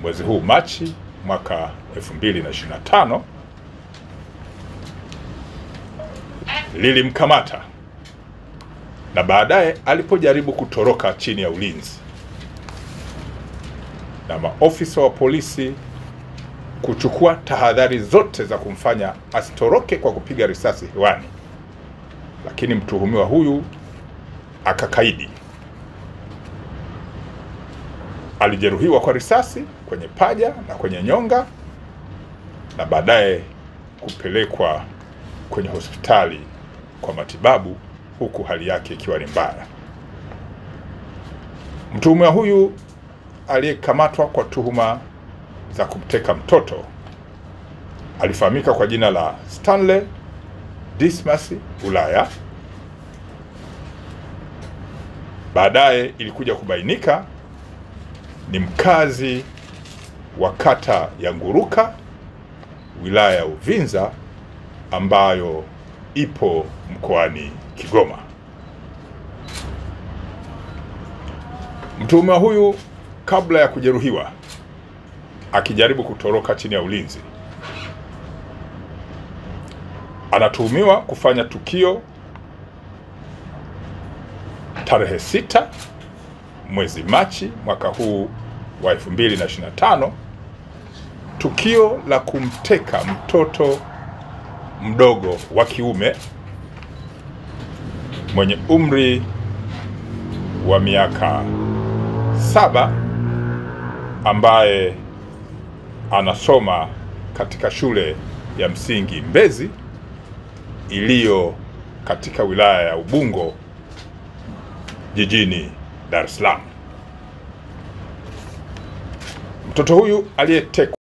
mwezi huu Machi mwaka 2025 lilimkamata na baadaye alipojaribu kutoroka chini ya ulinzi na maofisa wa polisi kuchukua tahadhari zote za kumfanya asitoroke kwa kupiga risasi hewani, lakini mtuhumiwa huyu akakaidi. Alijeruhiwa kwa risasi kwenye paja na kwenye nyonga na baadaye kupelekwa kwenye hospitali kwa matibabu huku hali yake ikiwa ni mbaya. Mtuhumiwa huyu aliyekamatwa kwa tuhuma za kumteka mtoto alifahamika kwa jina la Stanley Dismas Ulaya. Baadaye ilikuja kubainika ni mkazi wa kata ya Nguruka, wilaya ya Uvinza, ambayo ipo mkoani Kigoma. Mtuhumiwa huyu kabla ya kujeruhiwa akijaribu kutoroka chini ya ulinzi, anatuhumiwa kufanya tukio tarehe 6 mwezi Machi mwaka huu wa 2025, tukio la kumteka mtoto mdogo wa kiume mwenye umri wa miaka 7 ambaye anasoma katika shule ya msingi Mbezi iliyo katika wilaya ya Ubungo jijini Dar es Salaam. Mtoto huyu aliyetekwa